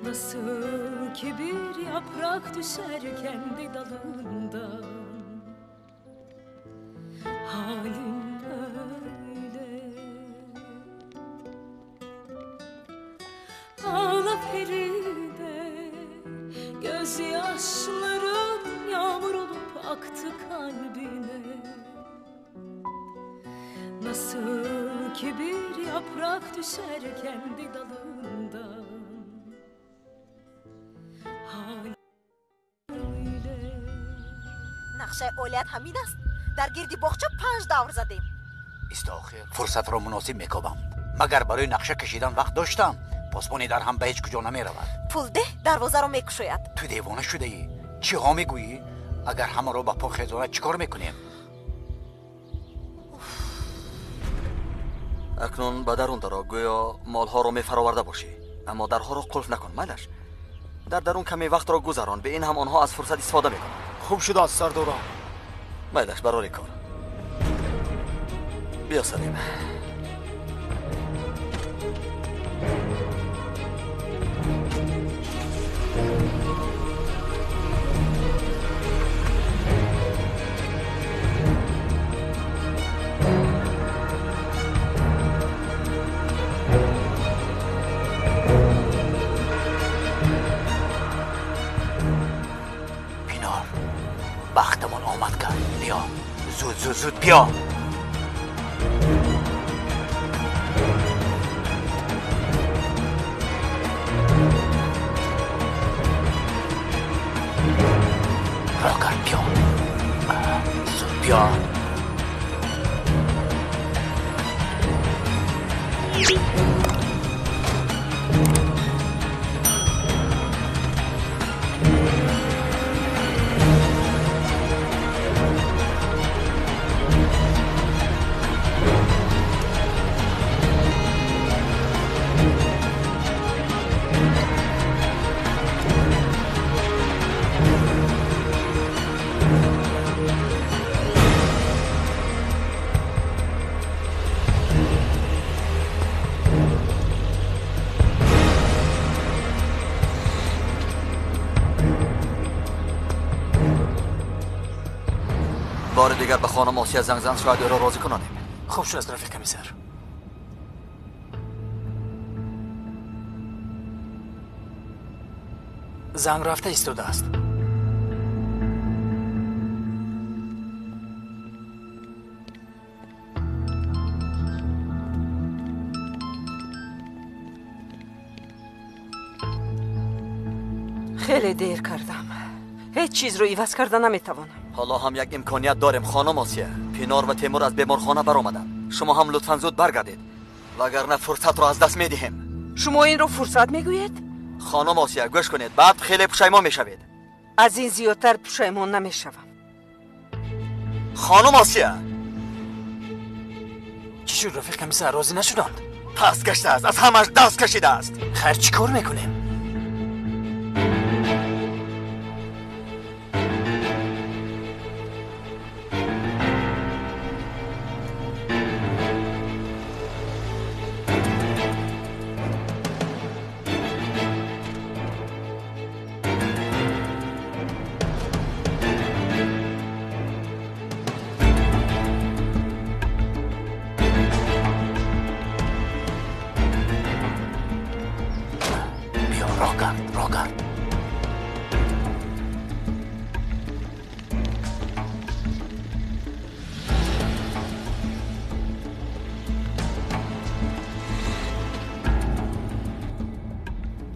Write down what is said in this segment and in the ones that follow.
Nasıl ki bir yaprak düşer kendi dalından, halin öyle. Ağla Feride, gözyaşların yağmur olup aktı kalbine. Nasıl ki bir yaprak düşer kendi dalından. Нақшаи олият ҳамин аст. Дар гирди боғча 5 давр задем. Исто охир фурсатро муносиб мекобам. Магар барои нақша кашидан вақт доштам? Посбони дар ҳам ба ҳеҷ куҷо намеравад. Пулдеҳ дарвозаро мекушояд. Ту девона шудаӣ? Чиҳо мегӯӣ? Агар ҳамаро ба по хезонад чӣ кор мекунем? Акнун ба дарун даро, гӯё молҳоро мефароварда бошӣ. Аммо дарҳоро қулф накун, майлаш. Дар дарун каме вақтро гузарон, бе ин ҳам онҳо аз фурсат истифода мекунанд. Хуб шудааст, сардорам. Майлаш, барори кор. Биё, Салим. Бахтамон омад кард. Биё, зуд, зуд, зуд биё. Роҳ кард, биё, зуд биё. Бори дигар ба хонум Осия занг зан, шояд ӯро розӣ кунонем. Хуб шудааст, рафиқ комиссар. Занг рафта истодааст. Хеле дер кардам. Ҳеҷ чизро иваз карда наметавонам. Ҳоло ҳам як имконият дорем, хонум Осия. Пинор ва Темур аз беморхона баромаданд. Шумо ҳам лутфан зуд баргардед, вагарна фурсатро аз даст медиҳем. Шумо инро фурсат мегӯед? Хонум Осия, гӯш кунед, баъд хеле пушаймон мешавед. Аз ин зиёдтар пушаймон намешавам. Хонум Осия! Чӣ шуд, рафиқ комиссар, розӣ нашуданд? Паст гаштааст, аз ҳамаш даст кашидааст. Хайр, чӣ кор мекунем?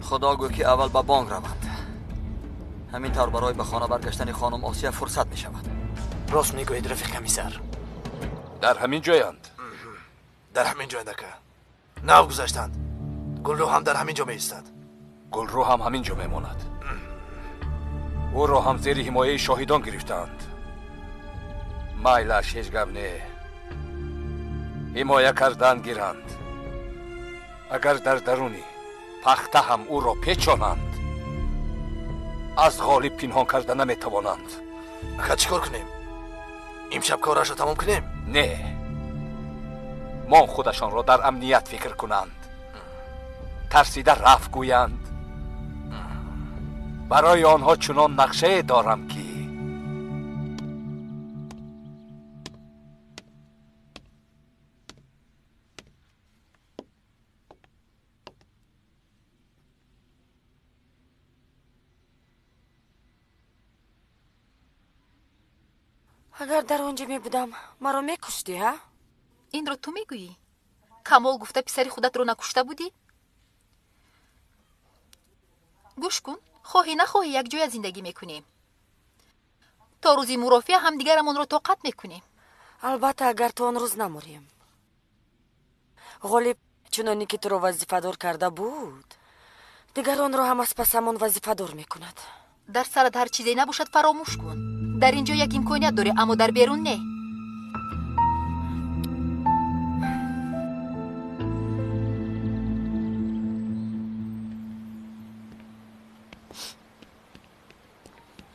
Худо гӯ ки аввал ба бонк раванд. Ҳамин тавр барои ба хона баргаштани хонум Осия фурсат мешавад. Рост мегӯед, рафиқ комиссар. Дар ҳамин ҷоянд. Дар ҳамин ҷоянд, ака. Нав гузаштанд. Гулрӯ ҳам дар ҳамин ҷо меистад. Гулрӯ ҳам ҳамин ҷо мемонад. Ӯро ҳам зери ҳимояи шоҳидон гирифтаанд. Майлаш, ҳеҷ гап не. Ҳимоя кардан гиранд. Агар дар даруни пахта ҳам ӯро печонанд, аз ғолиб пинҳон карда наметавонанд. Ака, чӣ кор кунем? Имшаб корашро тамом кунем? Не, мо худашонро дар амният фикр кунанд, тарсида рафт гӯянд. Барои онҳо чунон нақшае дорам, ки Агар дар он ҷо мебудам, маро мекуштӣ, ҳа? Инро ту мегӯӣ? Камол гуфта писари худатро накушта будӣ? Гӯш кун, хоҳӣ нахоҳӣ якҷоя зиндагӣ мекунем. То рӯзи мурофиа ҳамдигарамонро тоқат мекунем. Албатта, агар то он рӯз намурем. Ғолиб чуноне ки туро вазифадор карда буд, дигар онро ҳам аз пасамон вазифадор мекунад. Дар сарат ҳар чизе набошад, фаромӯш кун. Дар ин ҷо як имконият дорӣ, аммо дар берун не.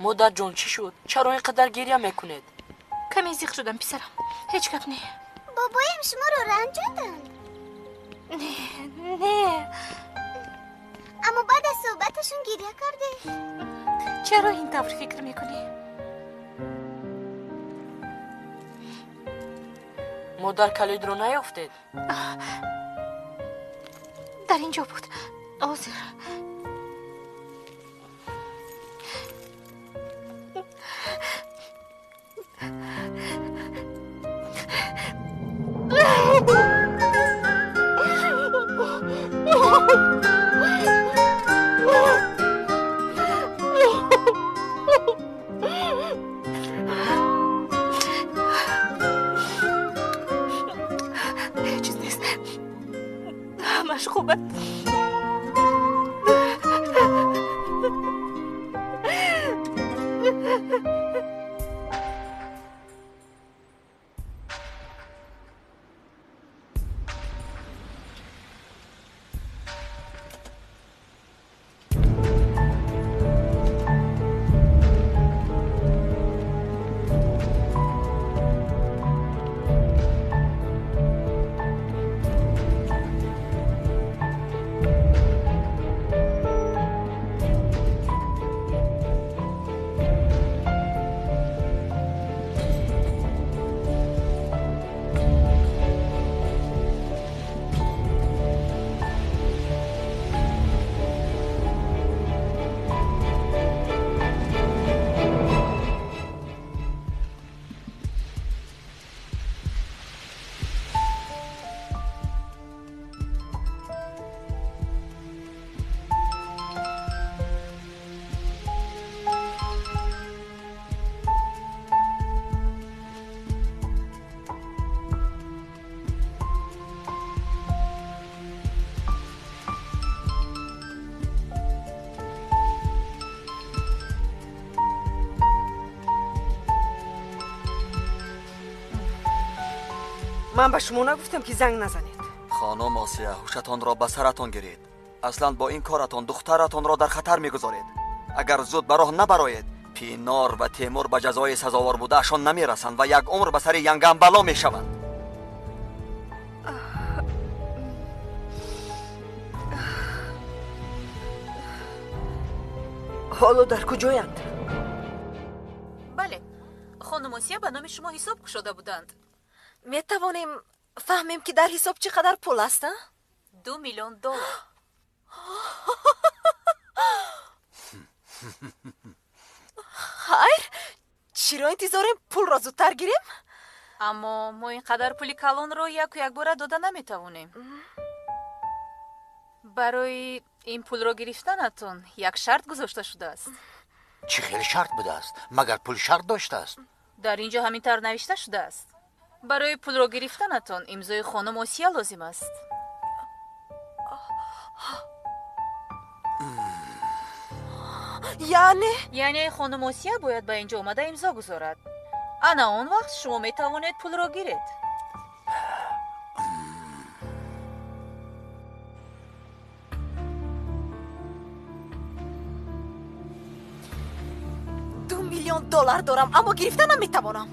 Модарҷон, чӣ шуд? Чаро ин қадар гиря мекунед? Каме зиқ шудам, писарам. Ҳеҷ гап не. Бобоям шуморо ранҷонданд? Не, не. Аммо баъд аз суҳбаташон гиря кардед. Чаро ин тавр фикр мекунӣ? Модар, калидро наёфтед? Дар ин ҷо буд. Ҳозир. Ҳеҷ чиз нест. Ҳамаш хуб аст. Ман ба шумо нагуфтам, ки занг назанед. Хонум Осия, ҳушатонро ба саратон гиред. Аслан бо ин коратон духтаратонро дар хатар мегузоред. Агар зуд ба роҳ набароед, Пинор ва Темур ба ҷазои сазовор будаашон намерасанд ва як умр ба сари янгам бало мешаванд. Ҳоло дар куҷоянд? Бале, хонум Осия ба номи шумо ҳисоб кушода буданд. Метавонем фаҳмем, ки дар ҳисоб чӣ қадар пул аст? 2 миллион доллар. Хайр, чиро интизорем пулро зудтар гирем? Аммо мо ин қадар пули калонро яку якбора дода наметавонем. Барои ин пулро гирифтанатон як шарт гузошта шудааст. Чӣ хел шарт будааст? Магар пул шарт доштааст? Дар ин ҷо ҳамин тавр навишта шудааст. Барои пулро гирифтанатон имзои хонум Осия лозим аст. Яъне? Яъне хонум Осия бояд ба ин ҷо омада имзо гузорад. Ана он вақт шумо метавонед пулро гиред. $2 миллион дорам, аммо гирифта наметавонам.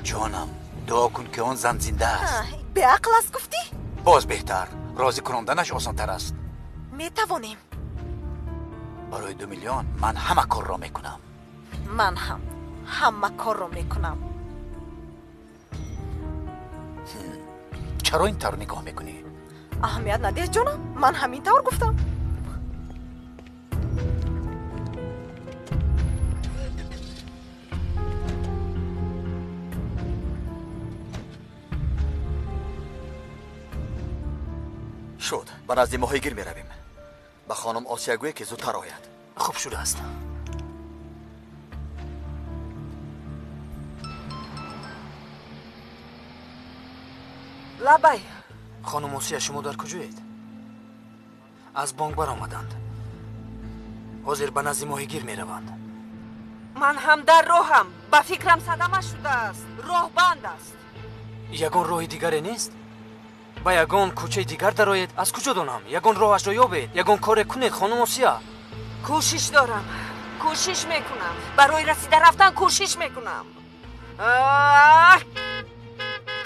Ҷонам, дуо кун, ки он зан зинда аст. Беақл аст гуфтӣ? Боз беҳтар, розӣ кунонданаш осонтар аст. Метавонем. Барои 2 миллион ман ҳама корро мекунам. Ман ҳам ҳама корро мекунам. Чаро ин тавр нигоҳ мекунӣ? Аҳамият надеҳ, ҷонам, ман ҳамин тавр гуфтам. Шуд, ба назди моҳигир меравем. Ба хонум Осия гӯе, ки зудтар ояд. Хуб шудааст. Лабай. Хонум Осия, шумо дар куҷоед? Аз бонк баромаданд. Ҳозир ба назди моҳигир мераванд. Ман ҳам дар роҳам. Ба фикрам садама шудааст. Роҳ банд аст. Ягон роҳи дигаре нест? Ба ягон кӯчаи дигар дароед? Аз куҷо донам? Ягон роҳашро ёбед, ягон коре кунед, хонум Осия. Кӯшиш дорам, кӯшиш мекунам. Барои расида рафтан кӯшиш мекунам.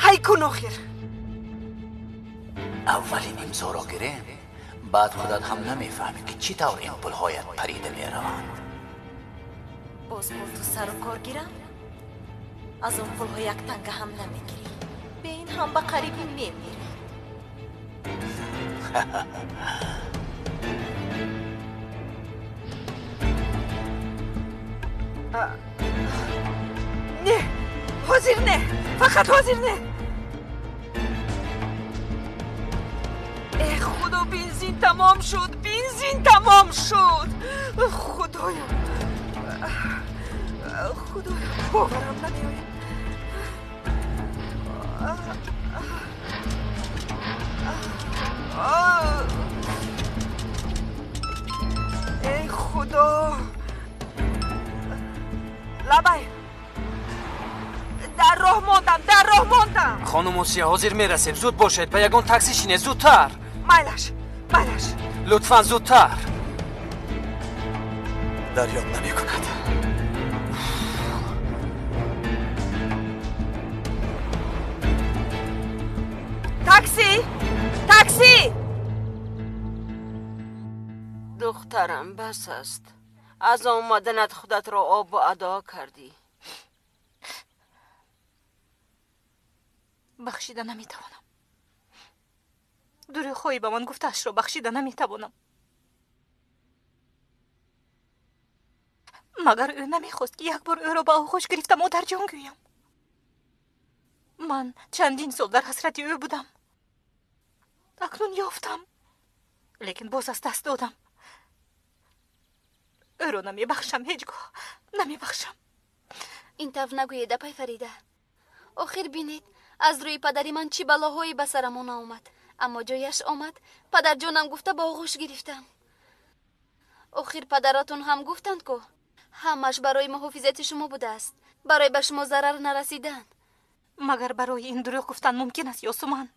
Ҳай кун охир. Аввалин имзоро гирем, баъд худат ҳам намефаҳмӣ, ки чӣ тавр ин пулҳоят парида мераванд. Боз бо ту сару кор гирам, аз он пулҳо як танга ҳам намегирӣ. Бе ин ҳам ба қарибӣ мемирӣ. Не, ҳозир не, фақат ҳозир не. Э, худо, бензин тамом шуд, бензин тамом шуд. Худоё, худоё, боварам намеояд. Эй худо! Лабай! Дар роҳ мондам, дар роҳ мондам! Хонум Осия, ҳозир мерасем. Зуд бошед, ба ягон такси шинед, зудтар. Майлаш, майлаш. Лутфан зудтар. Дарёб намекунад. Такси! Такси! Духтарам, бас аст. Аз омаданат худатро обу адо кардӣ. Бахшида наметавонам. Дурӯғҳои ба ман гуфтаашро бахшида наметавонам. Магар ӯ намехост, ки як бор ӯро ба оғӯш гирифта модарҷон гӯям? Ман чандин сол дар ҳасрати ӯ будам. Акнун ёфтам, лекин боз аз даст додам. Ӯро намебахшам, ҳеҷ гоҳ намебахшам. Ин тавр нагӯед, апай Фарида. Охир бинед, аз рӯи падари ман чӣ балоҳое ба сарамон омад. Аммо ҷояш омад, падарҷонам гуфта ба оғӯш гирифтам. Охир падаратон ҳам гуфтанд, ку ҳамаш барои муҳофизати шумо будааст, барои ба шумо зарар нарасидан. Магар барои ин дурӯғ гуфтан мумкин аст, Ёсуман?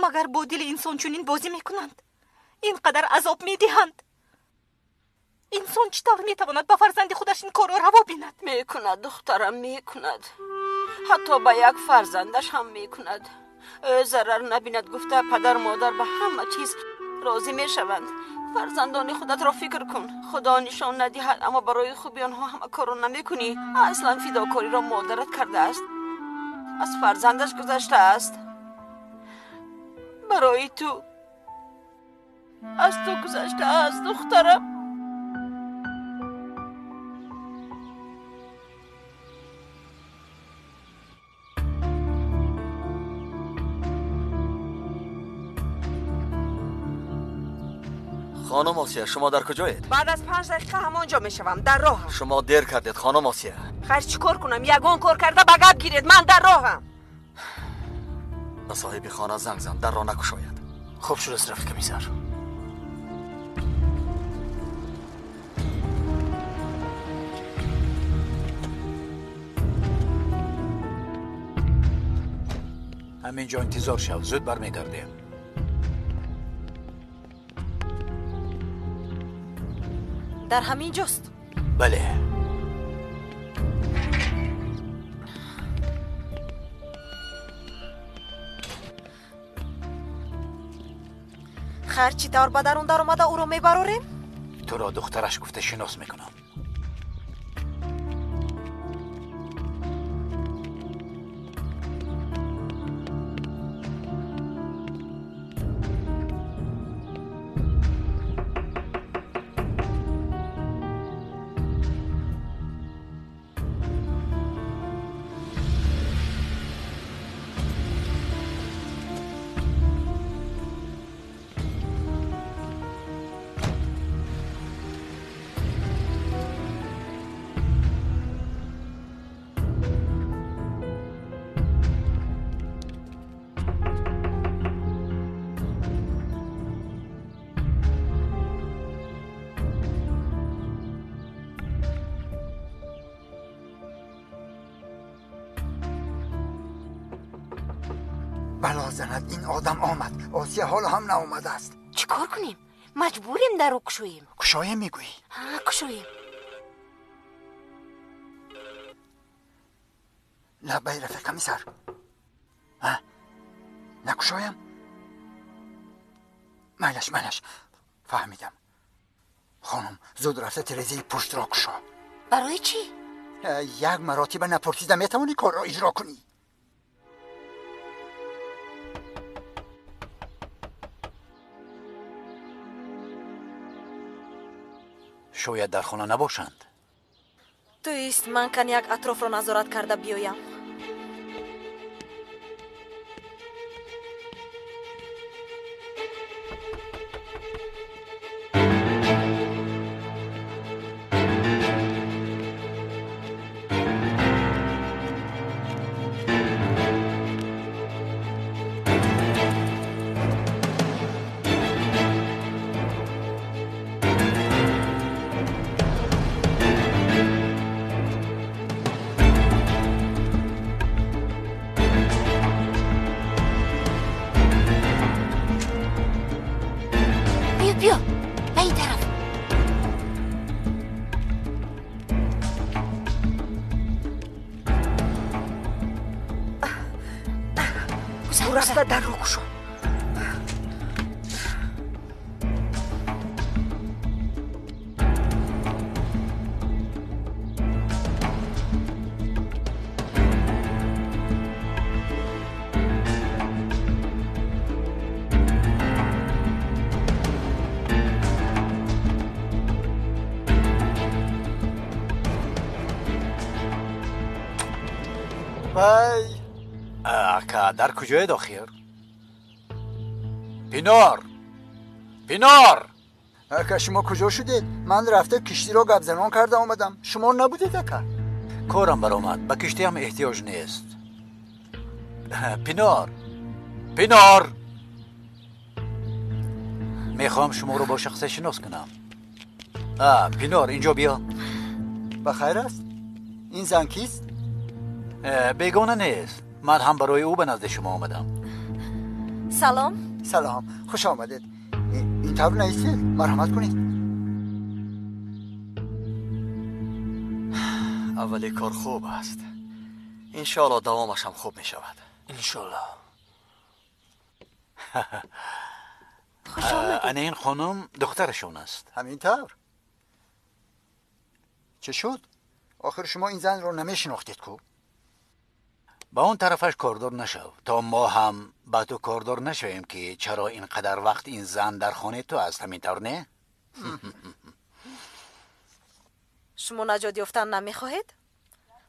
Магар бо дили инсон чунин бозӣ мекунанд? Ин қадар азоб медиҳанд? Инсон чӣ тавр метавонад ба фарзанди худаш ин корро раво бинад? Мекунад, духтарам, мекунад. Ҳатто ба як фарзандаш ҳам мекунад. Ӯ зарар набинад гуфта падар модар ба ҳама чиз розӣ мешаванд. Фарзандони худатро фикр кун. Худо нишон надиҳад, аммо барои хуби онҳо ҳама корро намекунӣ. Аслан фидокориро модарат кардааст, аз фарзандаш гузаштааст. Барои ту, аз ту гузаштааст, духтарам. Хонум Осия, шумо дар куҷоед? Баъд аз 5 дақиқа ҳамон ҷо мешавам, дар роҳам. Шумо дер кардед, хонум Осия. Хайр, чӣ кор кунам? Ягон кор карда ба гап гиред, ман дар роҳам. Ба соҳиби хона занг зан, дарро накушояд. Хуб шудааст, рафиқ комиссар. Ҳамин ҷо интизор шав, зуд бармегардем. Дар ҳамин ҷост? Бале. Хайр, чӣ тавр ба дарун даромада ӯро мебарорем? Туро духтараш гуфта шинос мекунам. Бало занад, ин одам омад. Осия ҳоло ҳам наомадааст. Чӣ кор кунем? Маҷбурем даро кушоем. Кушоем мегӯӣ? Кушоем. Лаббай рафиқ комиссар. Накушоям? Майлаш, майлаш. Фаҳмидам. Хонум, зуд рафта тирезаи пуштро кушо. Барои чӣ? Як маротиба напурсида метавонӣ корро иҷро кунӣ. Шояд дар хона набошанд. Туист, ман кан як атрофро назорат карда биёям. Биё, ба ин тараф. Рафта дарро кушо. Вай! Ака, дар куҷоед охир? Пинор! Пинор! Ака, шумо куҷо шудед? Ман рафта киштиро гапзанон карда омадам. Шумо набудед, ака? Корам баромад. Ба киштиам эҳтиёҷ нест. Пинор! Пинор! Мехоҳам шуморо бо шахсе шинос кунам. Пинор, инҷо биё. Ба хайр аст? Ин зан кист? Бегона нест. Ман ҳам барои ӯ ба назди шумо омадам. Салом. Салом, хуш омадед. Ин тавр наистед, марҳамат кунед. Аввали кор хуб аст. Иншоалло давомаш ҳам хуб мешавад. Иншоалло. Хуш омадед. Ана ин хонум духтарашон аст. Ҳамин тавр. Чӣ шуд? Охир шумо ин занро намешинохтед ку? Ба он тарафаш кордор нашав, то мо ҳам ба ту кордор нашавем, ки чаро ин қадар вақт ин зан дар хонаи ту аст, ҳамин тавр не? Шумо наҷот ёфтан намехоҳед?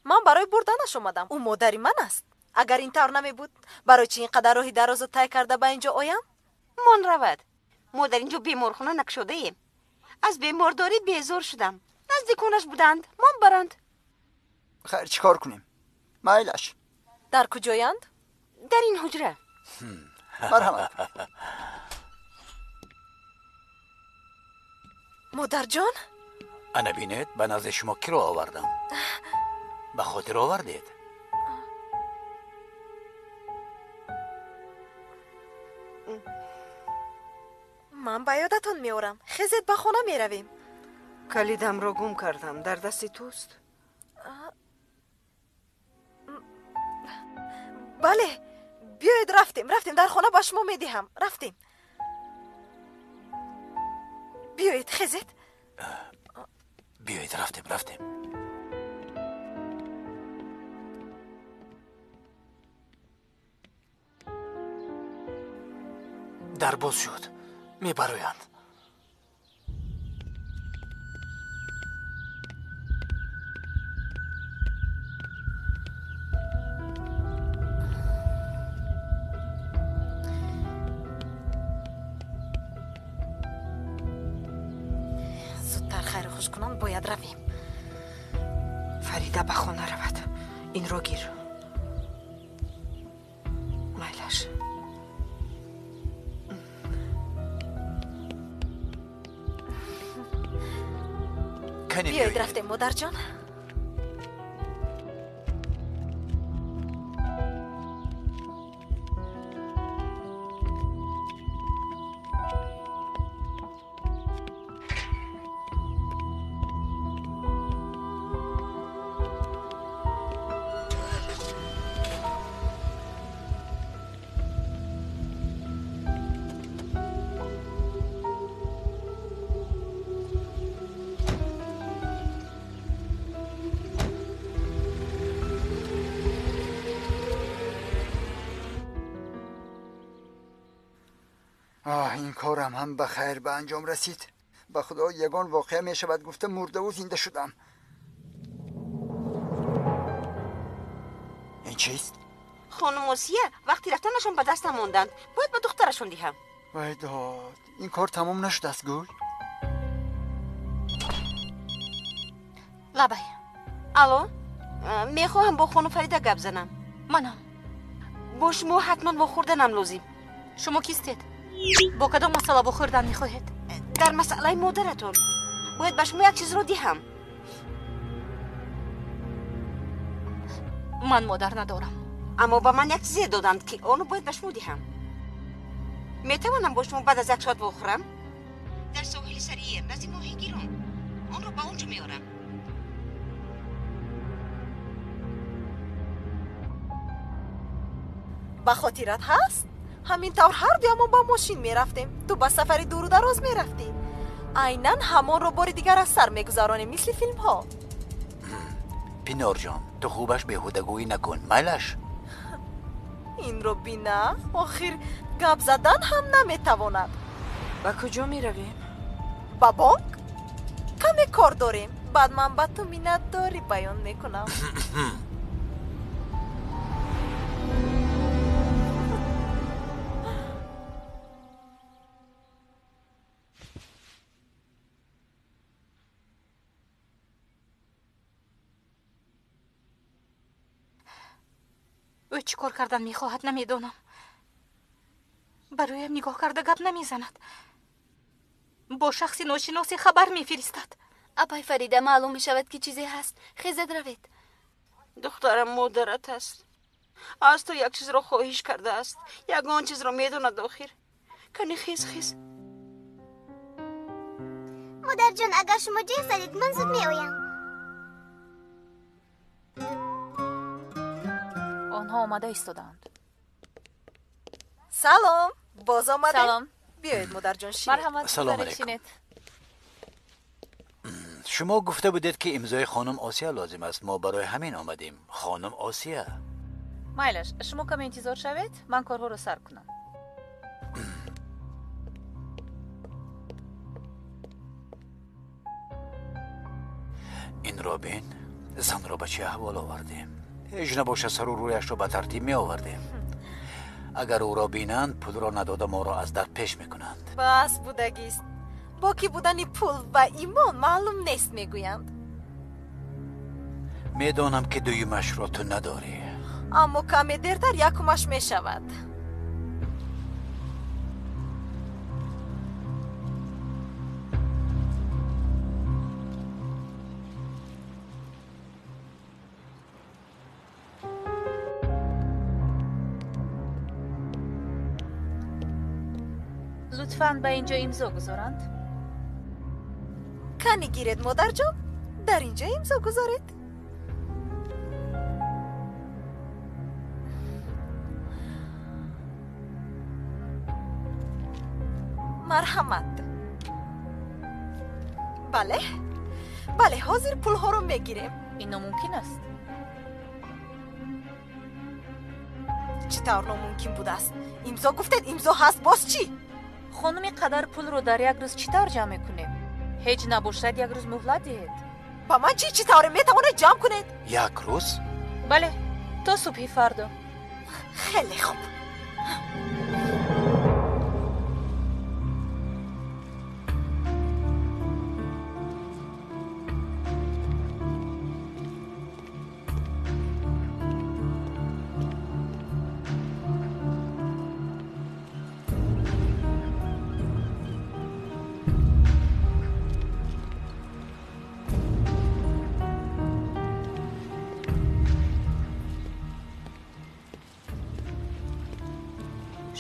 Ман барои бурданаш омадам. Ӯ модари ман аст. Агар ин тавр намебуд, барои чӣ ин қадар роҳи дарозо тай карда ба ин ҷо оям? Мон равад. Мо дар ин ҷо беморхона накушодаем. Аз бемордорӣ безор шудам. Наздиконаш буданд, мон баранд. Хайр, чӣ кор кунем? Майлаш. Дар куҷоянд? Дар ин ҳуҷра. Марҳамат. Модарҷон? Ана бинед, ба назди шумо киро овардам. Ба хотир овардед? Ман ба ёдатон меорам. Хезед, ба хона меравем. Калидамро гум кардам. Дар дасти туст? Бале, биёед, рафтем, рафтем, дар хона ба шумо медиҳам. Рафтем. Биёед, хезед. Биёед, рафтем, рафтем. Дар боз шуд, мебароянд. Зудтар хайру хуш кунанд, бояд равем. Фарида ба хона равад. Инро гир. Майлаш. Биёед, рафтем, модарҷон. Ин корам ҳам ба хайр ба анҷом расид. Ба худо ягон воқеа мешавад гуфта мурдаву зинда шудам. Ин чист? Хонум Осия вақти рафтанашон ба дастам монданд. Бояд ба духтарашон диҳам. Вай дод, ин кор тамом нашудааст, гул. Лабай. Алло, мехоҳам бо хонум Фарида гап занам. Манам. Бо шумо ҳатман вохӯрданам лозим. Шумо кистед? Бо кадом масъала вохӯрдан мехоҳед? Дар масъалаи модаратон. Бояд ба шумо як чизро диҳам. Ман модар надорам. Аммо ба ман як чизе доданд, ки онро бояд ба шумо диҳам. Метавонам бо шумо баъд аз як соат вохӯрам? Дар соҳили Сариер, назди моҳигирон. Онро ба он ҷо меорам. Ба хотират ҳаст? Ҳамин тавр ҳар дуямон ба мошин мерафтем. Ту ба сафари дуру дароз мерафтӣ. Айнан ҳамонро бори дигар аз сар мегузаронем, мисли филмҳо. Пинорҷон, ту хубаш беҳудагӯӣ накун, майлаш? Инро бина, охир гап задан ҳам наметавонад. Ба куҷо меравем? Ба бонк? Каме кор дорем. Баъд ман ба ту миннатдорӣ баён мекунам. Ӯ чӣ кор кардан мехоҳад, намедонам. Ба рӯям нигоҳ карда гап намезанад. Бо шахси ношиносе хабар мефиристад. Апай Фарида, маълум мешавад, ки чизе ҳаст. Хезед, равед. Духтарам модарат аст. Аз ту як чизро хоҳиш кардааст. Ягон чизро медонад охир. Кани хез, хез. Модарҷон, агар шумо ҷеғ задед, ман зуд меоям. Онҳо омада истодаанд. Салом, боз омадед. Салом. Биёед, модарҷон, шинед. Марҳамат, Салом алайкум. шинед. Шумо гуфта будед, ки имзои хонум Осия лозим аст. Мо барои ҳамин омадем. Хонум Осия. Майлаш, шумо каме интизор шавед, ман корҳоро сар кунам. Инро бин, занро ба чӣ аҳвол овардем. Ҳеҷ набошад, сару рӯяшро ба тартиб меовардем. Агар ӯро бинанд, пулро надода моро аз дар пеш мекунанд. Бас будагист. Бо ки будани пул ва имон маълум нест, мегӯянд. Медонам, ки дуюмашро ту надорӣ. Аммо каме дертар якумаш мешавад. Лутфан ба ин ҷо имзо гузоранд. Кани гиред, модарҷон, дар ин ҷо имзо гузоред. Марҳамат. Бале, бале, ҳозир пулҳоро мегирем. Ин номумкин аст. Чӣ тавр номумкин будааст? Имзо гуфтед, имзо ҳаст, боз чӣ? Хонум, ин қадар пулро дар як рӯз чӣ тавр ҷамъ мекунем? Ҳеҷ набошад, як рӯз муҳлат диҳед. Ба ман чӣ? Чӣ тавре метавонед ҷамъ кунед? Як рӯз? Бале, то субҳи фардо. Хеле хуб.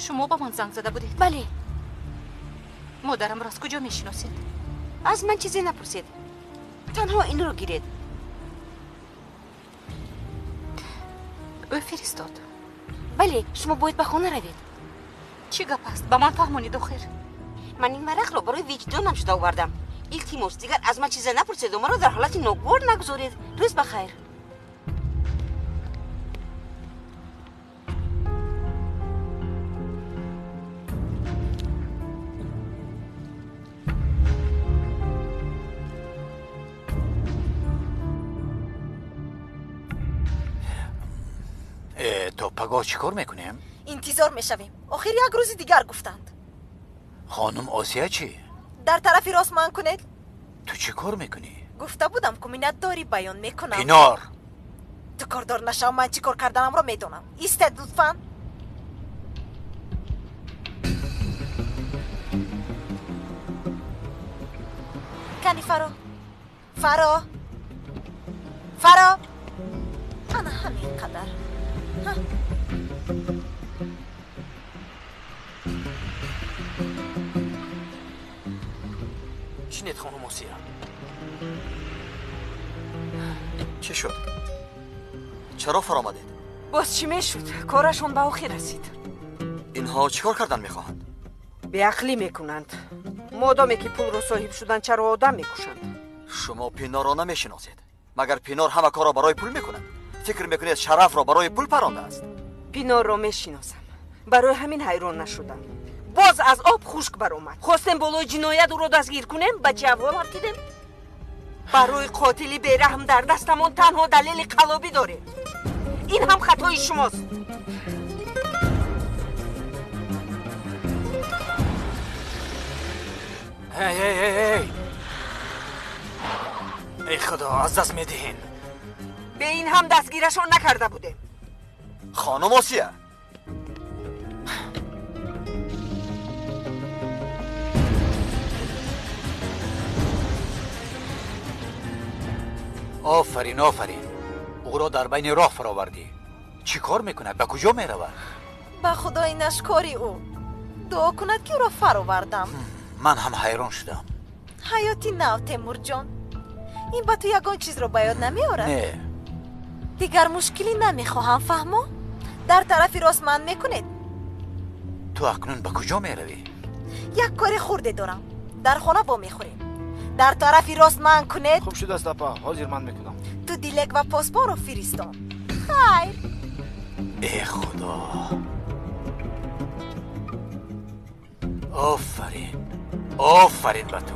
Шумо ба ман занг зада будед? Бале. Модарамро аз куҷо мешиносед? Аз ман чизе напурсед. Танҳо инро гиред. Ӯ фиристод. Бале, шумо бояд ба хона равед. Чӣ гап аст? Ба ман фаҳмонед охир. Ман ин варақро барои виҷдонам шуда овардам. Илтимос, дигар аз ман чизе напурседу маро дар ҳолати ногувор нагузоред. Рӯз ба хайр. То пагоҳ чӣ кор мекунем? Интизор мешавем. Охир як рӯзи дигар гуфтанд. Хонум Осия чӣ? Дар тарафи рост ман кунед. Ту чӣ кор мекунӣ? Гуфта будам, ку миннатдорӣ баён мекунам. Пинор! Ту кордор нашав, ман чӣ кор карданамро медонам. Истед лутфан. Кани Фаро? Фаро? Фаро? Ана ҳамин қадар. Шинед, хонум Осия. Чӣ шуд? Чаро фаромадед? Боз чӣ мешуд? Корашон ба охир расид. Инҳо чӣ кор кардан мехоҳанд? Беақлӣ мекунанд. Модоме ки пулро соҳиб шуданд, чаро одам мекушанд? Шумо Пинорро намешиносед. Магар Пинор ҳама корро барои пул мекунад? Фикр мекунед шарафро барои пул парондааст? Пинорро мешиносам. Барои ҳамин ҳайрон нашудам. Боз аз об хушк баромад. Хостем болои ҷиноят ӯро дастгир кунем, ба чӣ аҳвол афтидем? Барои қотили бераҳм дар дастамон танҳо далели қалобӣ дорем. Ин ҳам хатои шумост. Эй, эй, эй, эй! Эй худо, аз даст медиҳем. Бе ин ҳам дастгирашон накарда будем. Хонум Осия! Офарин, офарин. Ӯро дар байни роҳ фаровардӣ. Чӣ кор мекунад? Ба куҷо меравад? Ба худои нашкори ӯ. Дуо кунад, ки ӯро фаровардам. Ман ҳам ҳайрон шудам. Ҳаёти нав, Темурҷон. Ин ба ту ягон чизро ба ёд намеорад? Не. Дигар мушкилӣ намехоҳам, фаҳмо? Дар тарафи рост ман мекунед. Ту акнун ба куҷо меравӣ? Як кори хурде дорам. Дар хона вомехӯрем. Дар тарафи рост ман кунед. Хуб шудааст, апа. Ҳозир ман мекунам. Ту Дилек ва посбонро фиристон. Хайр. Э худо! Офарин, офарин ба ту.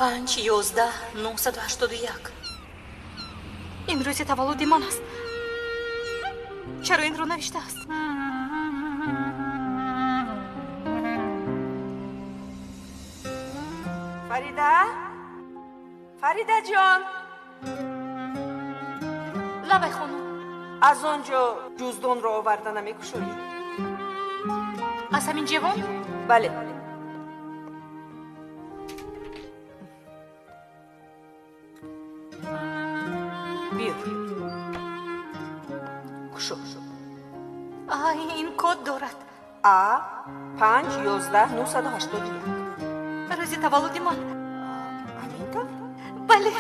Панҷ, 11, 981. Ин рӯзи таваллуди ман аст. Чаро инро навиштааст? Фарида? Фаридаҷон! Лабай, хонум. Аз он ҷо ҷуздонро оварда намекушоӣ? Аз ҳамин ҷевон? Бале. Биёр. Кушо. Ай, ин код дорад. А 5 11 981. Рӯзи таваллуди ман. Амин. Бале.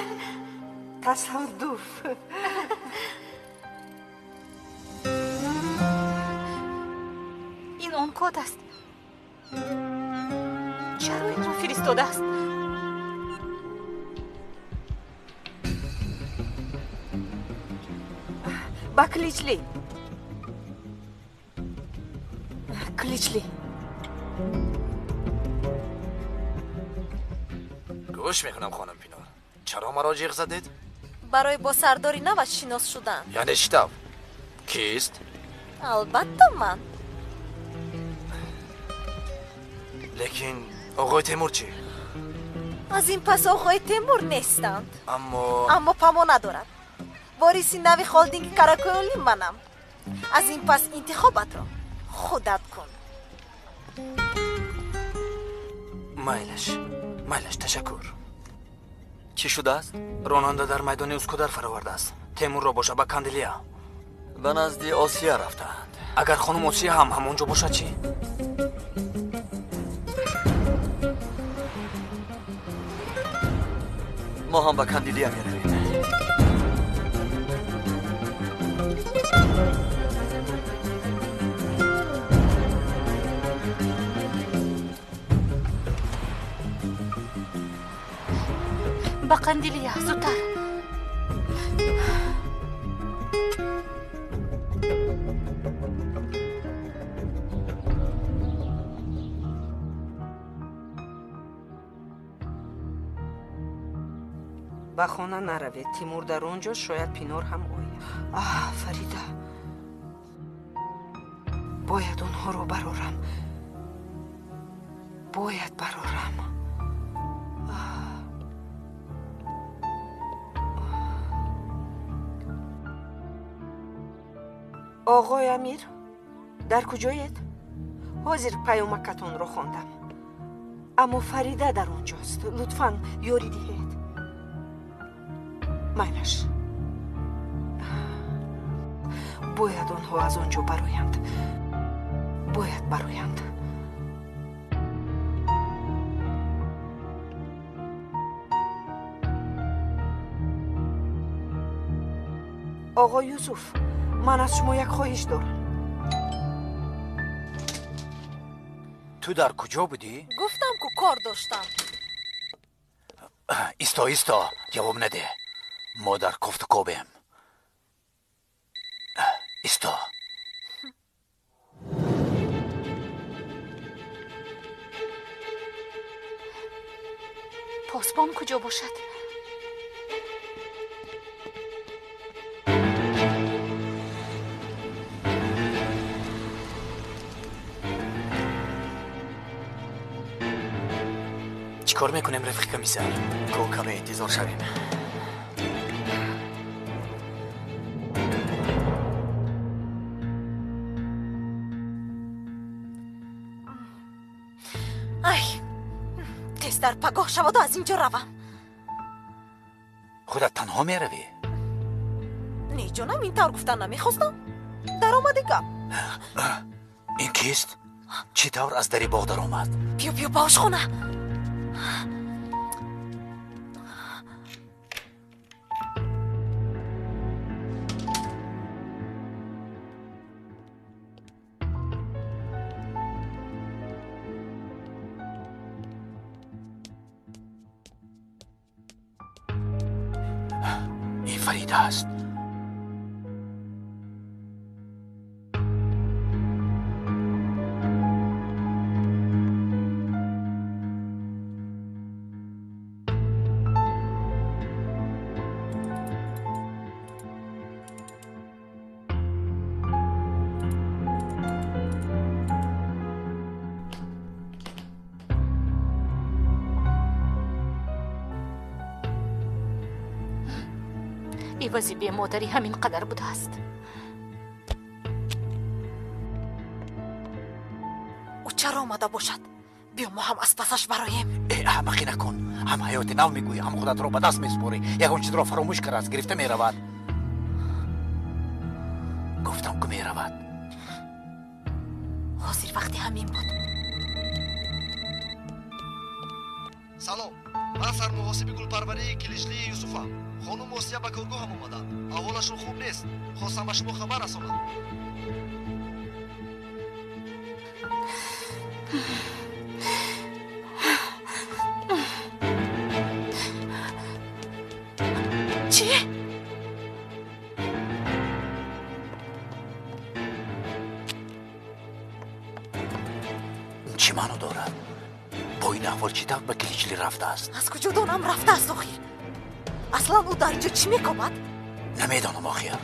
Тасодуф. Ин он код аст. Чаро инро фиристодааст? Ба Кличли. Кличли. Гӯш мекунам, хонум Пинор. Чаро маро ҷиғ задед? Барои бо сардори наваш шинос шудан. Яъне чӣ тавр? Кист? Албатта ман. Лекин оғои Темур чӣ? Аз ин пас оғои Темур нестанд. Аммо памо надорад. Вориси нави холдинги Каракоёнли манам. Аз ин пас интихобатро худат кун. Майлаш, майлаш, ташаккур. Чӣ шудааст? Ронанда дар майдони Ускудар фаровардааст. Темурро боша ба Кандилия. Ба назди Осия рафтаанд. Агар хонум Осия ҳам ҳамон ҷо бошад чӣ? Мо ҳам ба Кандилия меравем. Ба Қандилия, зудтар. Ба хона наравед. Тимур дар он ҷо, шояд Пинор ҳам ояд. Аҳ, Фарида, бояд онҳоро барорам. Бояд барорам. Оғои Амир, дар куҷоед? Ҳозир паёмакатонро хондам. Аммо Фарида дар он ҷост. Лутфан ёрӣ диҳед. Майлаш. Бояд онҳо аз он ҷо бароянд. Бояд бароянд. Оғои Юсуф, ман аз шумо як хоҳиш дорам. Ту дар куҷо будӣ? Гуфтам ку кор доштам. Исто, исто, ҷавоб надеҳ. Мо дар кофтукобем. Исто. Посбон куҷо бошад? Чӣ кор мекунем, рафиқи комиссар? Ко каме интизор шавем. Ай, тезтар пагоҳ шаваду аз ин ҷо равам. Худат танҳо меравӣ? Не ҷонам, ин тавр гуфтан намехостам. Даромади гап. Ин кист? Чӣ тавр аз дари боғ даромад? Биё, биё ба ошхона. Ин Фарида аст. Ивази бемодарӣ ҳамин қадар будааст. Ӯ чаро омада бошад? Биё мо ҳам аз пасаш бароем. Э, аҳмақӣ накун. Ҳам ҳаёти нав мегӯӣ, ҳам худатро ба даст месупорӣ. Ягон чизро фаромӯш кардааст, гирифта меравад. Гуфтам ку меравад. Ҳозир вақти ҳамин буд. Салом. Ман сармуҳосиби гулпарварии Киличлии Юсуфам. Хонум Осия ба коргоҳам омаданд. Аҳволашон хуб нест. Хостам ба шумо хабар расонам. Чӣ? Чӣ маъно дорад? Бо ин аҳвол чӣ тавр ба Киличли рафтааст? Аз куҷо донам рафтааст охир? Аслан ӯ дар инҷо чӣ мекобад? Намедонам охир.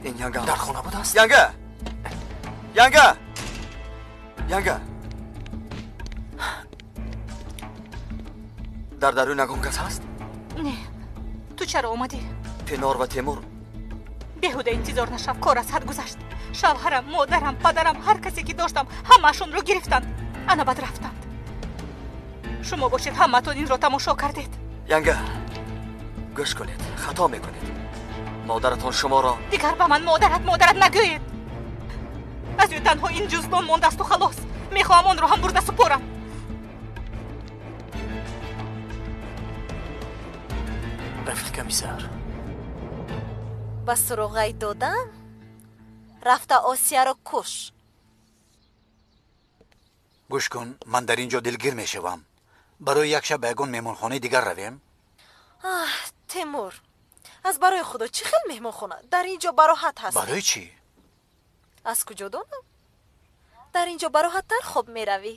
Ин янгам дар хона будааст? Янга! Янга! Янга! Дар дарун ягон кас ҳаст? Не. Ту чаро омадӣ? Пинор ва Темур. Беҳуда интизор нашав, кор аз ҳад гузашт. Шавҳарам, модарам, падарам, ҳар касе ки доштам, ҳамаашонро гирифтанд. Ана баъд рафтанд. Шумо бошед, ҳамаатон инро тамошо кардед. Янга, гӯш кунед, хато мекунед. Модаратон шуморо... Дигар ба ман модарат, модарат нагӯед. Аз ӯ танҳо ин ҷуздон мондасту халос. Мехоҳам онро ҳам бурда супорам. Рафиқи комиссар. Ба суроғаи додам рафта Осияро куш. Гӯш кун, ман дар ин ҷо дилгир мешавам. Барои як шаб ба ягон меҳмонхонаи дигар равем? Аҳ, Темур, аз барои худо чӣ хел меҳмонхона? Дар ин ҷо бароҳат ҳаст. Барои чӣ? Аз куҷо донам? Дар ин ҷо бароҳаттар хоб меравӣ.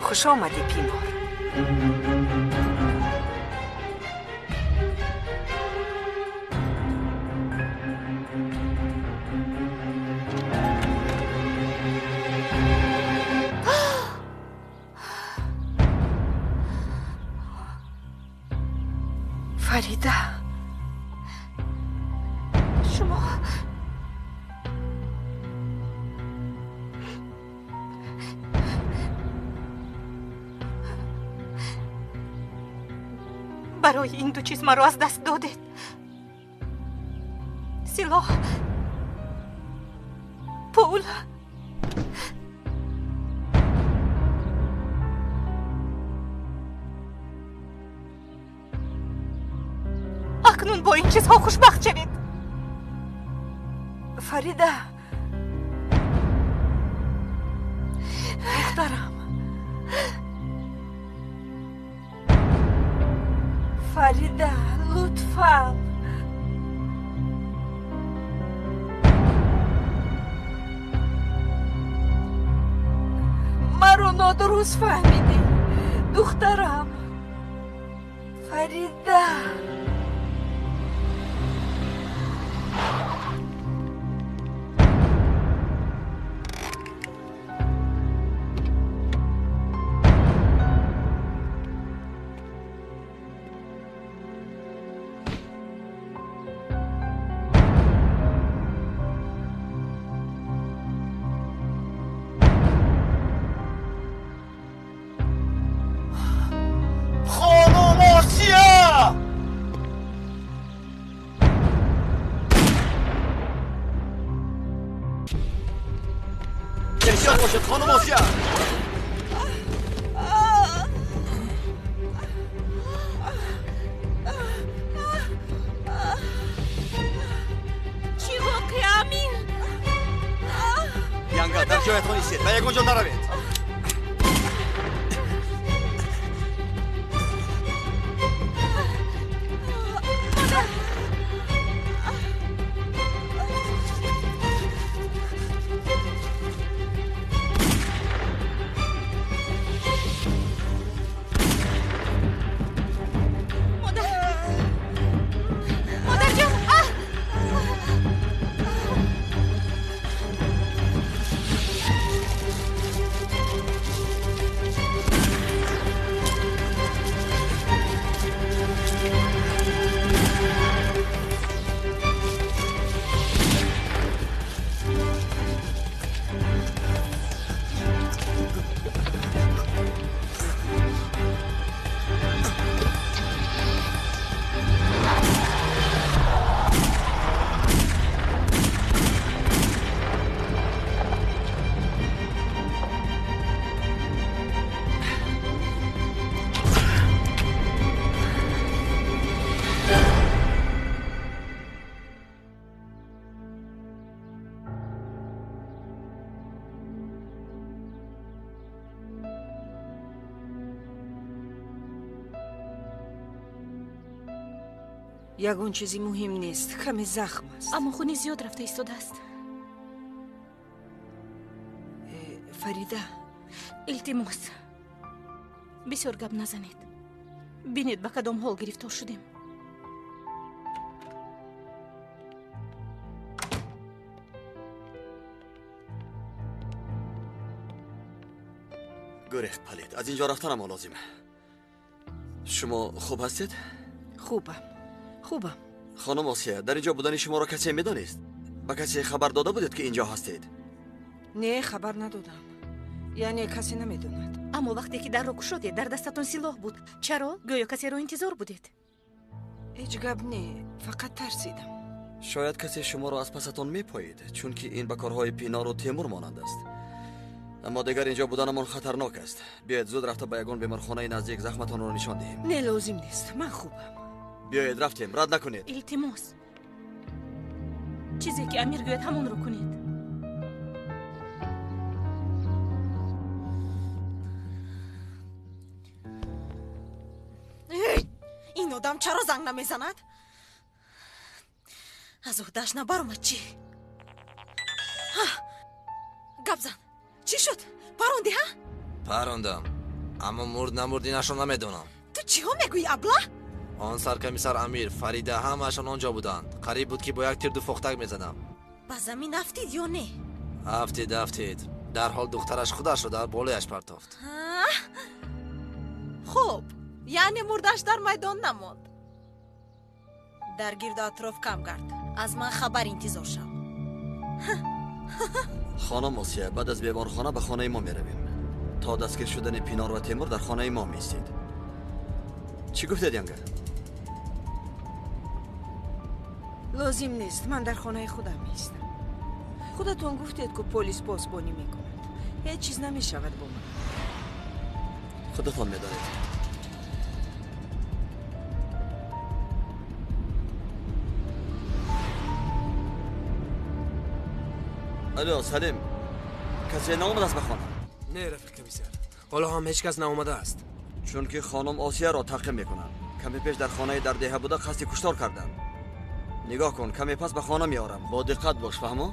Хуш омадӣ, Пинор. Фарида, шумо Барои ин ду чиз маро аз даст додед. Силоҳ, пул. Акнун бо ин чизҳо хушбахт шавед. Фарида, духтарам, Фарида, лутфан. Маро нодуруст фаҳмидӣ, духтарам. Фарида. خانم آسیا، چی واقعه امیر؟ янга, дар ҷоятон истед ва ягон ҷо наравед. Ягон чизи муҳим нест, каме захм аст. Аммо хуни зиёд рафта истодааст. Фарида, илтимос, бисёр гап назанед. Бинед, ба кадом ҳол гирифтор шудем. Гурехт палид, аз ин ҷо рафтанамо лозим. Шумо хуб ҳастед? Хубам, хубам. Хонум Осия, дар ин ҷо будани шуморо касе медонист? Ба касе хабар дода будед, ки ин ҷо ҳастед? Не, хабар надодам. Яъне касе намедонад. Аммо вақте ки дарро кушодед, дар дастатон силоҳ буд. Чаро? Гӯё касеро интизор будед. Ҳеҷ гап не, фақат тарсидам. Шояд касе шуморо аз пасатон мепоид, чунки ин ба корҳои Пинору Темур монанд аст. Аммо дигар ин ҷо буданамон хатарнок аст. Биёед зуд рафта ба ягон беморхонаи наздик захматонро нишон диҳем. Не, лозим нест, ман хубам. Биёед рафтем, рад накунед. Илтимос, чизе ки Амир гӯяд, ҳамонро кунед. Ин одам чаро занг намезанад? Аз уҳдааш набаромад чӣ? Гап зан, чӣ шуд? Паронди, ҳа? Парондам, аммо мурд намурд инашро намедонам. Ту чиҳо мегӯӣ, абла? Он саркомиссар Амир, Фарида ҳамаашон он ҷо буданд. Қариб буд, ки бо як тир ду фохтак мезадам. Ба замин афтид ё не? Афтид, афтид. Дарҳол духтараш худашро дар болояш партофт. Хуб, яъне мурдаш дар майдон намонд. Дар гирду атроф кам гард, аз ман хабар интизор шав. Хонум Осия, баъд аз беморхона ба хонаи мо меравем. То дастгир шудани Пинор ва Темур дар хонаи мо меистед. Чӣ гуфтед, янга? Лозим нест, ман дар хонаи худам меистам. Худатон гуфтед, ку полис посбонӣ мекунад. Ҳеҷ чиз намешавад бо ман. Худатон медонед. Алло, Салим, касе наомадааст ба хона? Не, рафиқ комиссар, ҳоло ҳам ҳеҷ кас наомадааст. Чунки хонум Осияро таъқиб мекунанд. Каме пеш дар хонаи дар деҳа буда қасди куштор карданд. Нигоҳ кун, каме пас ба хона меорам. Бо диққат бош, фаҳмо?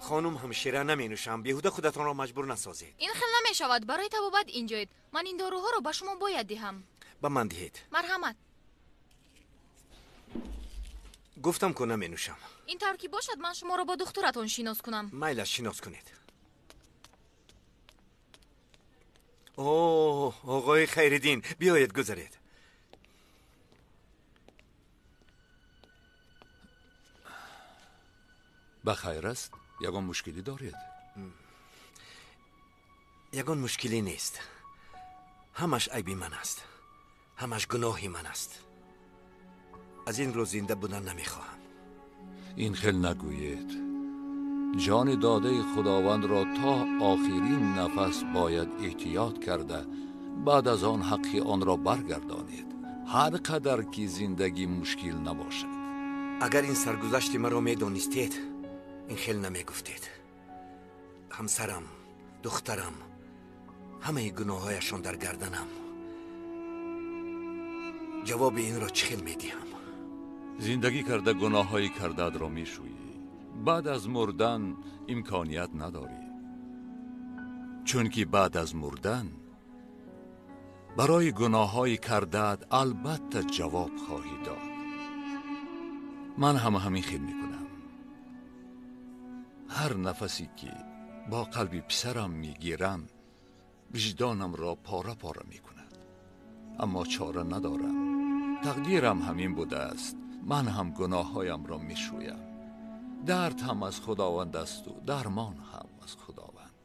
Хонум ҳамшира, наменӯшам. Беҳуда худатонро маҷбур насозед. Ин хел намешавад. Барои табобат инҷоед. Ман ин доруҳоро ба шумо бояд диҳам. Ба ман диҳед. Марҳамат. Гуфтам ку наменӯшам. Ин тавр ки бошад, ман шуморо бо духтуратон шинос кунам. Майлаш, шинос кунед. О, оғои Хайриддин, биёед, гузаред. Ба хайр аст? Ягон мушкилӣ доред? Ягон мушкилӣ нест. Ҳамаш айби ман аст. Ҳамаш гуноҳи ман аст. Аз ин рӯз зинда будан намехоҳам. Ин хел нагӯед. Ҷони додаи худовандро то охирин нафас бояд эҳтиёт карда, баъд аз он ҳаққи онро баргардонед. Ҳар қадар ки зиндагӣ мушкил набошад. Агар ин саргузашти маро медонистед, ин хел намегуфтед. Ҳамсарам, духтарам, ҳамаи гуноҳҳояшон дар гарданам. Ҷавоби инро чӣ хел медиҳам? Зиндагӣ карда гуноҳҳои кардаатро мешӯӣ. Баъд аз мурдан имконият надорӣ. Чунки баъд аз мурдан барои гуноҳҳои кардаат албатта ҷавоб хоҳӣ дод. Ман ҳам ҳамин хел мекунам. Ҳар нафасе ки бо қалби писарам мегирам, виҷдонамро пора пора мекунад. Аммо чора надорам. Тақдирам ҳамин будааст. Ман ҳам гуноҳҳоямро мешӯям. Дард ҳам аз Худованд асту дармон ҳам аз Худованд.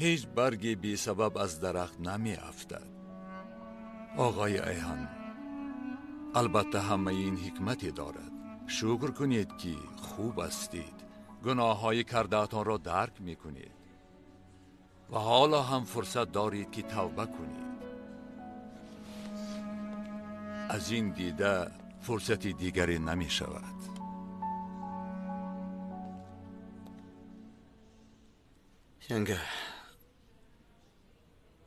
Ҳеҷ барге бесабаб аз дарахт намеафтад. Оғои Айҳон, албатта ҳамаи ин ҳикмате дорад. Шукр кунед ки хуб ҳастед, гуноҳҳои кардаатонро дарк мекунед ва ҳоло ҳам фурсат доред ки тавба кунед. Аз ин дида фурсати дигаре намешавад. Янга,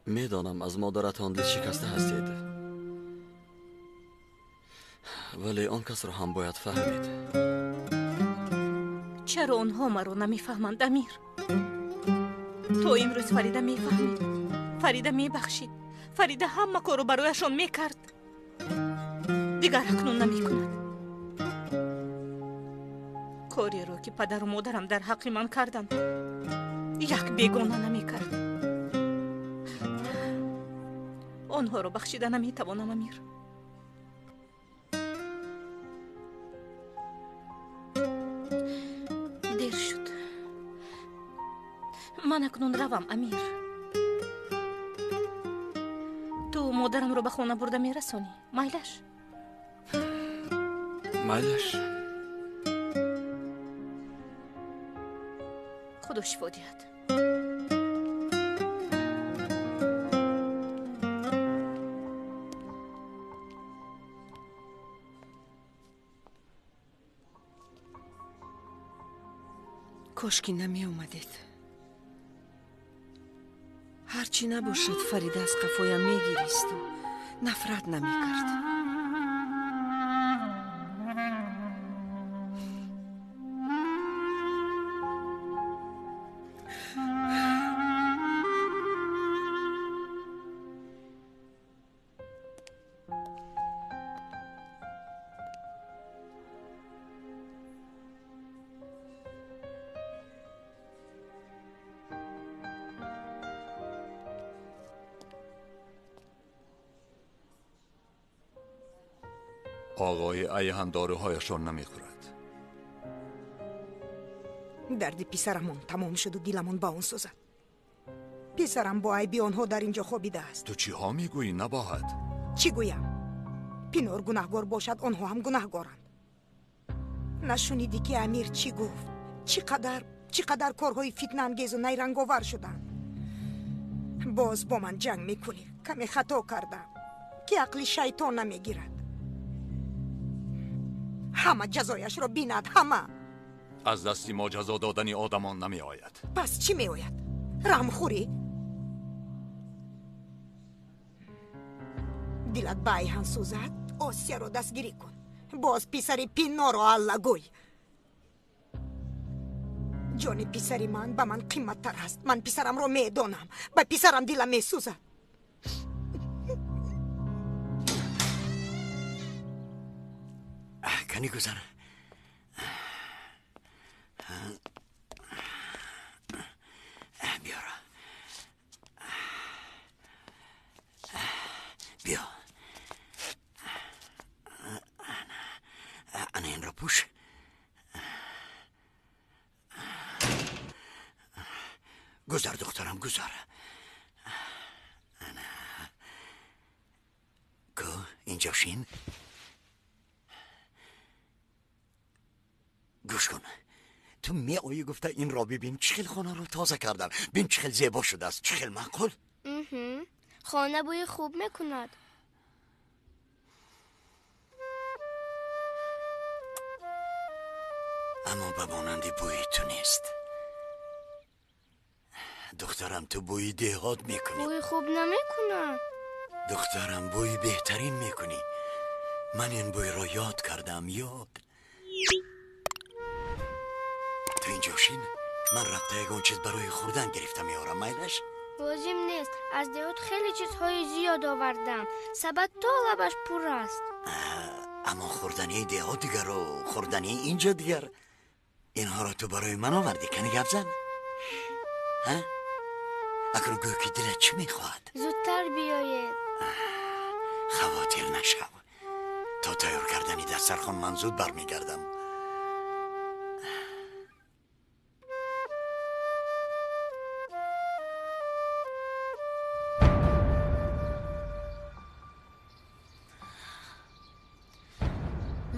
медонам аз модаратон дилшикаста ҳастед, вале он касро ҳам бояд фаҳмид. Чаро онҳо маро намефаҳманд, Амир? То имрӯз Фарида мефаҳмид, Фарида мебахшид, Фарида ҳама корро барояшон мекард. Дигар акнун намекунад. Кореро ки падару модарам дар ҳаққи ман карданд, як бегона намекард. Онҳоро бахшида наметавонам, Амир. Дер шуд. Ман акнун равам, Амир. Ту модарамро ба хона бурда мерасонӣ? Майлаш? Майлаш. Худо шифо диҳад. Кош ки намеомадед. Ҳарчи набошад, Фарида аз қафоям мегиристу нафрат намекард. Оғои Айҳан доруҳояшро намехӯрад. Дарди писарамон тамом шуду диламон ба он сӯзад. Писарам бо айби онҳо дар ин ҷо хобидааст. Ту чиҳо мегӯӣ, Набоҳат? Чӣ гӯям? Пинор гунаҳгор бошад, онҳо ҳам гунаҳгоранд. Нашунидӣ ки Амир чӣ гуфт? Чӣ қадар корҳои фитнаангезу найранговар шуданд. Боз бо ман ҷанг мекунӣ. Каме хато кардам, ки ақли шайтон намегирад. Ҳама ҷазояшро бинад, ҳама. Аз дасти мо ҷазо додани одамон намеояд. Пас чӣ меояд? Раҳмхӯрӣ? Дилат ба Айҳан сӯзад, Осияро дастгирӣ кун. Боз писари Пиноро аллагӯй. Ҷони писари ман ба ман қимматтар аст. Ман писарамро медонам. Ба писарам дилам месӯзад. Кани гузар. Биёра. Биё. Ана инро пӯш. Гузар, духтарам, гузар. Ана. Ку, инҷо шин. Гӯш кун. Ту меоӣ гуфта инро бибин, чӣ хел хонаро тоза кардам. Бин чӣ хел зебо шудааст, чӣ хел маъқул. Хона бӯи хуб мекунад. Аммо ба монанди бӯи ту нест. Духтарам, ту бӯи деҳот мекунӣ. Бӯи хуб намекунам. Духтарам, бӯи беҳтарин мекунӣ. Ман ин бӯйро ёд кардам, ёд. Ту инҷо шин, ман рафта ягон чиз барои хӯрдан гирифта меорам, майлаш? Лозим нест. Аз деҳот хеле чизҳои зиёд овардам. Сабад то лабаш пур аст. Аммо хӯрдании деҳот дигару хӯрдании инҷо дигар. Инҳоро ту барои ман овардӣ, кани гап зан. Акнун гӯ ки дилат чӣ мехоҳад? Зудтар биёед. Хавотир нашав. То тайёр кардани дастархон ман зуд бармегардам.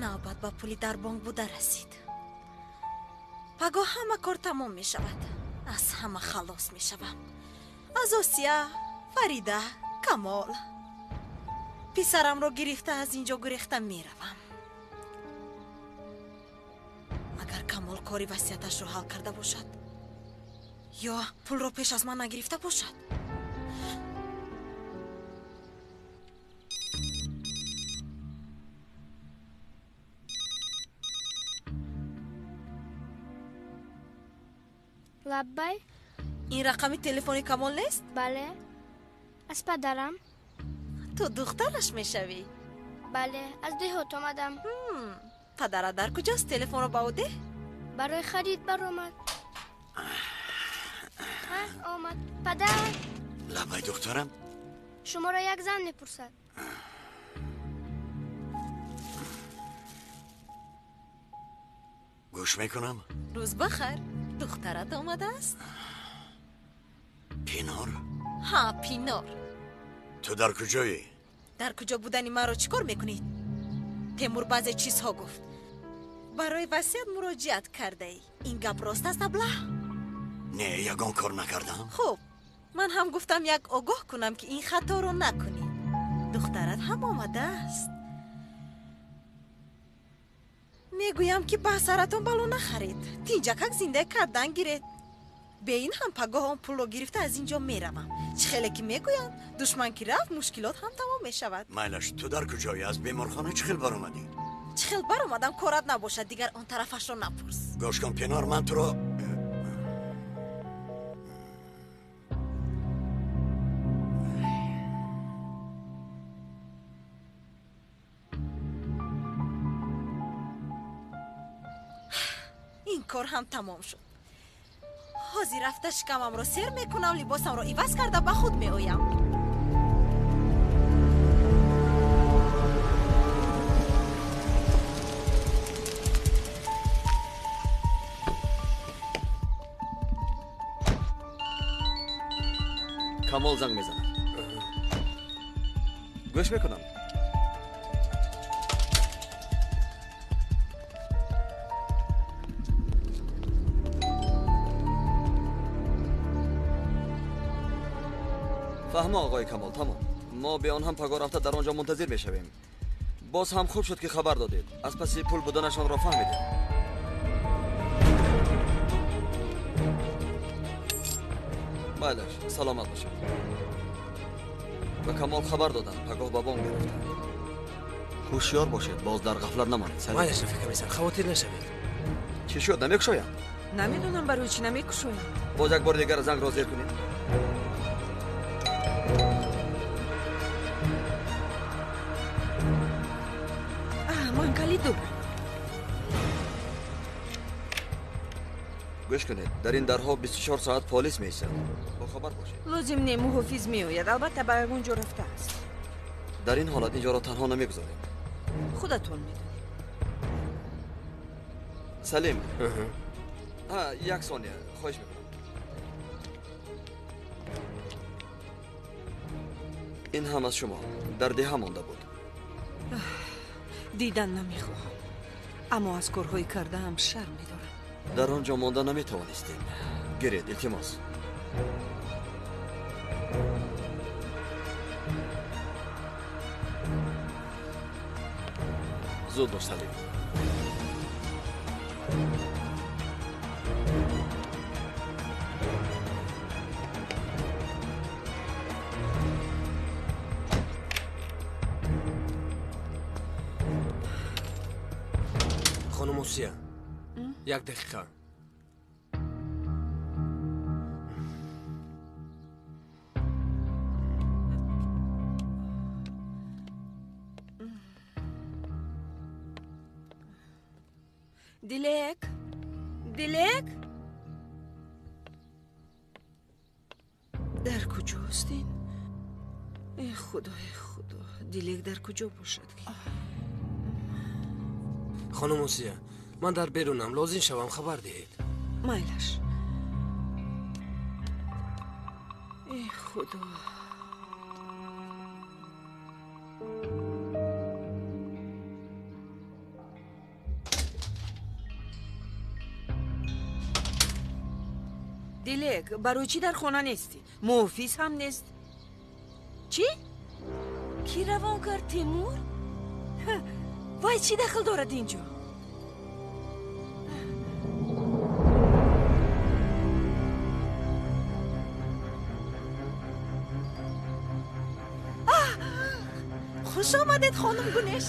Навбат ба пули дар бонк буда расид. Пагоҳ ҳама кор тамом мешавад. Аз ҳама халос мешавам. Аз Осия, Фарида, Камол. Писарамро гирифта аз ин ҷо гурехта меравам. Агар Камол кори васияташро ҳал карда бошад ё пулро пеш аз ман нагирифта бошад. Лаббай. Ин рақами телефони Камол нест? Бале, аз падарам. Ту духтараш мешавӣ? Бале, аз деҳот омадам. Падарат дар куҷост? Телефонро ба ӯ деҳ. Барои харид баромад. Ҳа, омад. Падар. Лаббай, духтарам. Шуморо як зан мепурсад. Гӯш мекунам. Рӯз бахайр. Духтарат омадааст? Пинор? Ҳа, Пинор. Ту дар куҷоӣ? Дар куҷо будани маро чӣ кор мекунӣ? Темур баъзе чизҳо гуфт. Барои васият муроҷиат кардаӣ. Ин гап рост аст, аблаҳ? Не, ягон кор накардам. Хуб, ман ҳам гуфтам як огоҳ кунам, ки ин хаторо накунӣ. Духтарат ҳам омадааст. Мегӯям ки ба саратон бало нахаред. Тинҷакак зинда кардан гиред. Бе ин ҳам пагоҳ он пулро гирифта аз ин ҷо меравам. Чӣ хеле ки мегӯянд, душман ки рафт, мушкилот ҳам тамом мешавад. Майлаш, ту дар куҷоӣ? Аз беморхона чӣ хел баромадӣ? Чӣ хел баромадам, корат набошад, дигар он тарафашро напурс. Гӯш кун, Пинор, ман туро ин кор ҳам тамом шуд. Ҳозир рафта шикамамро сер мекунам, либосамро иваз карда ба худ меоям. Камол занг мезанад. Гӯш мекунам. Фаҳмо, оғои Камол, тамом. Мо бе он ҳам пагоҳ рафта дар он ҷо мунтазир мешавем. Боз ҳам хуб шуд, ки хабар додед. Аз паси пул буданашонро фаҳмидем. Майлаш, саломат бошед. Ба Камол хабар додам, пагоҳ ба бонк мерафтам. Ҳушёр бошед, боз дар ғафлат намонед. Майлаш, рафиқ комиссар, хавотир нашавед. Чӣ шуд, намекушоянд? Намедонам барои чӣ намекушоянд. Боз як бори дигар зангро зер кунед. Ман калид дорам. Гӯш кунед, дар ин дарҳо 24 соат полис меистад. Бохабар бошед. Лозим не, муҳофиз меояд. Албатта ба ягон ҷо рафтааст. Дар ин ҳолат инҷоро танҳо намегузорем. Худатон медонед. Салим. Як сония, хоҳиш мекунам. Ин ҳам аз шумо. Дар деҳа монда буд. Дидан намехоҳам, аммо аз корҳои кардаам шарм медорам. Дар он ҷо монда наметавонистем. Гиред, илтимос. Зуд бош, Салим. Хонум Осия, як дақиқа. Дилек, Дилек, дар куҷост ин? Э худо, э худо, Дилек дар куҷо бошад? Хонум Осия, ман дар берунам, лозим шавам хабар диҳед. Майлаш. Э худо. Дилек, барои чӣ дар хона нестӣ? Муҳофиз ҳам нест. Чӣ? Кӣ равон кард? Тимур? Вай чӣ дахл дорад ин ҷо? Хуш омадед, хонум Гунеш.